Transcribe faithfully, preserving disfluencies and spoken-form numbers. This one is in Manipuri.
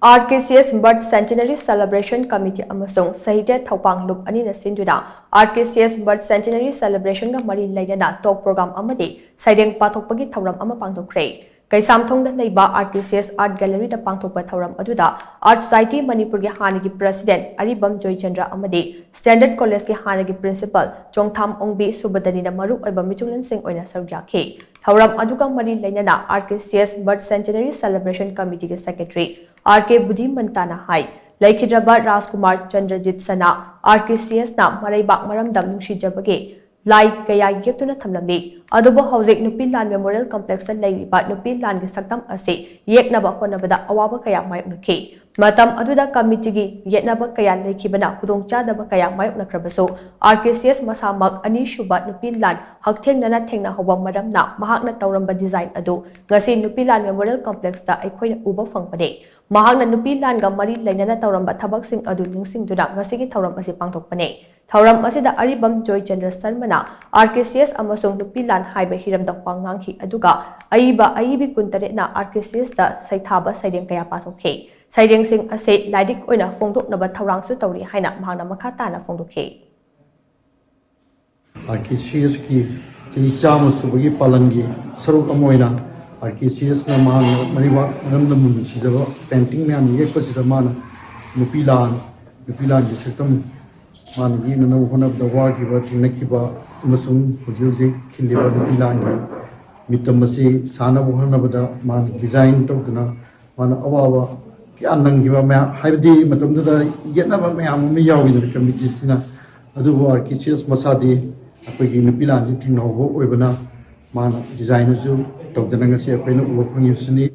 RKCS Birth Centenary Celebration Committee ꯑꯃꯁꯨꯡ ꯁꯍꯤꯇ꯭ꯌ ꯊꯧꯄꯥꯡ ꯂꯨꯞ ꯑꯅꯤꯅ ꯁꯤꯟꯗꯨꯅ RKCS Birth Centenary Celebration ꯒ ꯃꯔꯤ ꯂꯩꯅꯅ talk program ꯑꯃꯗꯤ ꯁꯩꯔꯦꯡ ꯄꯥꯊꯣꯛꯄꯒꯤ ꯊꯧꯔꯝ ꯑꯃ ꯄꯥꯡꯊꯣꯛꯈ꯭ꯔꯦ꯫ ꯀꯩꯁꯥꯝꯊꯣꯡꯗ ꯂꯩꯕ RKCS Art Gallery ꯗ ꯄꯥꯡꯊꯣꯛꯄ ꯊꯧꯔꯝ ꯑꯗꯨꯗ Art Society ꯃꯅꯤꯄꯨꯔꯒꯤ ꯍꯥꯟꯅꯒꯤ President ꯑꯔꯤꯕꯝ ꯖꯣꯏꯆꯟꯗ꯭ꯔ ꯑꯃꯗꯤ Standard College ꯀꯤ ꯍꯥꯟꯅꯒꯤ Principal ꯆꯣꯡꯊꯥꯝ ꯑꯣꯡꯕꯤ ꯁꯨꯕꯗꯅꯤꯅ ꯃꯔꯨ ꯑꯣꯏꯕ ꯃꯤꯊꯨꯡꯂꯦꯟꯁꯤꯡ ꯑꯣꯏꯅ ꯁꯔꯨꯛ ꯌꯥꯈꯤ꯫ ꯊꯧꯔꯝ ꯑꯗꯨꯒ ꯃꯔꯤ ꯂꯩꯅꯅ RKCS Birth Centenary Celebration Committee ꯒꯤ Secretary RK ꯕꯨꯙꯤꯃꯟꯇꯥꯅ ꯍꯥꯏ, ꯂꯩꯈꯤꯗ꯭ꯔꯕ ꯔꯥꯖꯀꯨꯃꯥꯔ ꯆꯟꯗ꯭ꯔꯖꯤꯠ ꯁꯅꯥ, RKCS ꯅ ꯃꯔꯩꯕꯥꯛ ꯃꯔꯝꯗꯝ ꯅꯨꯡꯁꯤꯖꯕꯒꯤ ꯂꯥꯏ ꯀꯌꯥ ꯌꯦꯛꯇꯨꯅ ꯊꯝꯂꯝꯃꯤ꯫ ꯑꯗꯨꯕꯨ ꯍꯧꯖꯤꯛ ꯅꯨꯄꯤ ꯂꯥꯟ Memorial Complex ꯇ ꯂꯩꯔꯤꯕ ꯅꯨꯄꯤ ꯂꯥꯟꯒꯤ ꯁꯛꯇꯝ ꯑꯁꯤ ꯌꯦꯛꯅꯕ ꯍꯣꯠꯅꯕꯗ ꯑꯋꯥꯕ ꯀꯌꯥ ꯃꯥꯌꯣꯛꯅꯈꯤ꯫ ꯃꯇꯝ ꯑꯗꯨꯗ committee ꯒꯤ ꯌꯦꯠꯅꯕ ꯀꯌꯥ ꯂꯩꯈꯤꯕꯅ ꯈꯨꯗꯣꯡꯆꯥꯗꯕ ꯀꯌꯥ ꯃꯥꯌꯣꯛꯅꯈ꯭ꯔꯕꯁꯨ, RKCS ꯃꯁꯥꯃꯛ ꯑꯅꯤꯁꯨꯕ ꯅꯨꯄꯤ ꯂꯥꯟ ꯍꯛꯊꯦꯡꯅꯅ ꯊꯦꯡꯅꯍꯧꯕ ꯃꯔꯝꯅ ꯃꯍꯥꯛꯅ ꯇꯧꯔꯝꯕ design ꯑꯗꯨ ꯉꯁꯤ ꯅꯨꯄꯤ ꯂꯥꯟ Memorial Complex ꯇ ꯑꯩꯈꯣꯏꯅ ꯎꯕ ꯐꯪꯕꯅꯤ꯫ ꯃꯍꯥꯛꯅ ꯅꯨꯄꯤ ꯂꯥꯟꯒ ꯃꯔꯤ ꯂꯩꯅꯅ ꯇꯧꯔꯝꯕ ꯊꯕꯛꯁꯤꯡ ꯑꯗꯨ ꯅꯤꯡꯁꯤꯡꯗꯨꯅ ꯉꯁꯤꯒꯤ ꯊꯧꯔꯝ ꯑꯁꯤ ꯄꯥꯡꯊꯣꯛꯄꯅꯤ꯫ ꯊꯧꯔꯝ ꯑꯁꯤꯗ ꯑꯔꯤꯕꯝ ꯖꯣꯏꯆꯟꯗ꯭ꯔ ꯁꯔꯃꯅ RKCS ꯑꯃꯁꯨꯡ ꯅꯨꯄꯤ ꯂꯥꯟ ꯍꯥꯏꯕ ꯍꯤꯔꯝꯗ ꯋꯥ ꯉꯥꯡꯈꯤ, ꯑꯗꯨꯒ ꯑꯏꯕ ꯑꯏꯕꯤ ꯀꯨꯟꯇꯔꯦꯠꯅ RKCS ꯇ ꯁꯩꯊꯥꯕ ꯁꯩꯔꯦꯡ ꯀꯌꯥ ꯄꯥꯊꯣꯛꯈꯤ꯫ ꯁꯩꯔꯦꯡꯁꯤꯡ ꯑꯁꯤ ꯂꯥꯏꯔꯤꯛ ꯑꯣꯏꯅ ꯐꯣꯡꯗꯣꯛꯅꯕ ꯊꯧꯔꯥꯡꯁꯨ ꯇꯧꯔꯤ ꯍꯥꯏꯅ ꯃꯍꯥꯛꯅ ꯃꯈꯥ ꯇꯥꯅ ꯐꯣꯡꯗꯣꯛꯈꯤ꯫ RKCS ꯀꯤ ꯆꯍꯤ ꯆꯥꯝꯃ ꯁꯨꯕꯒꯤ ꯄꯥꯂꯟꯒꯤ ꯁꯔꯨꯛ ꯑꯃ ꯑꯣꯏꯅ RKCS ꯅ ꯃꯍꯥꯛꯅ ꯃꯔꯩꯕꯥꯛ ꯃꯔꯝꯗꯝꯕꯨ ꯅꯨꯡꯁꯤꯖꯕ painting ꯃꯌꯥꯝ ꯌꯦꯛꯄꯁꯤꯗ ꯃꯥꯅ ꯅꯨꯄꯤ ꯂꯥꯟ, ꯅꯨꯄꯤ ꯂꯥꯟꯒꯤ ꯁꯛꯇꯝ ꯃꯥꯅ ꯌꯦꯛꯅꯅꯕ ꯍꯣꯠꯅꯕꯗ ꯋꯥꯈꯤꯕ, ꯊꯦꯡꯅꯈꯤꯕ ꯑꯃꯁꯨꯡ ꯍꯧꯖꯤꯛ ꯍꯧꯖꯤꯛ ꯈꯤꯜꯂꯤꯕ ꯅꯨꯄꯤ ꯂꯥꯟꯒꯤ ꯃꯤꯇꯝ ꯑꯁꯤ ꯁꯥꯟꯅꯕ ꯍꯣꯠꯅꯕꯗ ꯃꯥꯅ design ꯇꯧꯗꯨꯅ ꯃꯥꯅ ꯑꯋꯥꯕ ꯀꯌꯥ ꯅꯪꯈꯤꯕ ꯃꯌꯥꯝ, ꯍꯥꯏꯕꯗꯤ ꯃꯇꯝꯗꯨꯗ ꯌꯦꯠꯅꯕ ꯃꯌꯥꯝ ꯑꯃ ꯌꯥꯎꯈꯤꯗꯅ committee ꯁꯤꯅ꯫ ꯑꯗꯨꯕꯨ RKCS ꯃꯁꯥꯗꯤ ꯑꯩꯈꯣꯏꯒꯤ ꯅꯨꯄꯤ ꯂꯥꯟꯁꯤ ꯊꯦꯡꯅꯍꯧꯕ ꯑꯣꯏꯕꯅ ꯃꯥꯅ design ꯁꯨ ꯇꯧꯗꯅ ꯉꯁꯤ ꯑꯩꯈꯣꯏꯅ ꯎꯕ ꯐꯪꯉꯤꯕꯁꯤꯅꯤ꯫